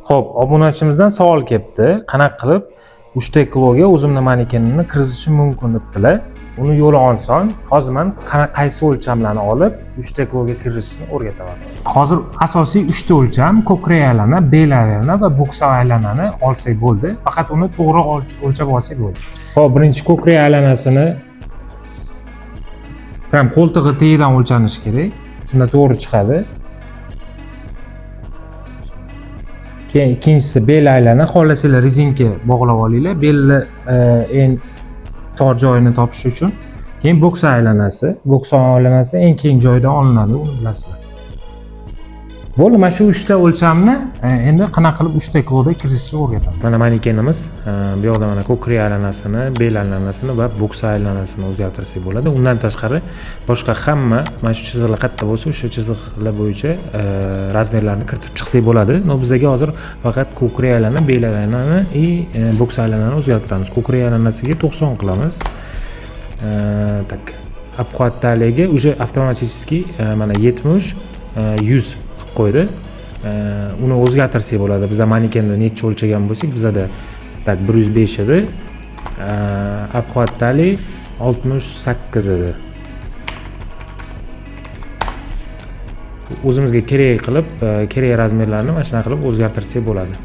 Xo'p, obunachimizdan savol kelibdi. Qanaqa qilib 3 kiloga o'zimni manekenimni kirgizishim mumkin debdilar. Uni yo'li oson. Hozir men qaysi o'lchamlarni olib 3 kiloga kirgizishni o'rgataman. Hozir asosiy 3 ta o'lcham: ko'krak aylana, bel aylana va bo'ksa aylanani olsak bo'ldi. Faqat uni to'g'ri o'lchab olsak bo'ldi. Xo'p, birinchi ko'krak aylanasini prям qo'ltig'i tagidan o'lchanishi kerak. Shunda to'g'ri chiqadi. Keyin ikkinchisi bel aylana. Xohlasanglar rezinka bog'lab olinglar. Belni eng tor joyini topish uchun. Keyin bo'ksa aylanasi. Bo'ksa aylanasi eng keng joydan olinadi, uni bilasizlar. Bo'ldi, mana shu uchta o'lchamni endi qanaqa qilib 3 kiloda kirgizishni o'rgataman. Mana manekenimiz, bu yoqda mana ko'krak aylanasini, bel aylanasini va bo'ksa aylanasini o'zgartirsak bo'ladi. Undan tashqari boshqa hamma mana shu chiziqlar qayerda bo'lsa, o'sha chiziqlar bo'yicha razmerlarni kiritib chiqsak bo'ladi. Но bizga hozir faqat ko'krak aylana, bel aylanani и bo'ksa aylanani o'zgartiramiz. Ko'krak aylanasiga 90 qilamiz. Так, обхват талии уже avtomatически mana 70, 100 qilib qo'ydi. Uni o'zgartirsak bo'ladi. Biza manekenda necha o'lchagan bo'lsak, bizada так 105 edi. Обхват талии 68 edi. O'zimizga kerak qilib, kerak razmerlarni mana shunaqa qilib o'zgartirsak bo'ladi.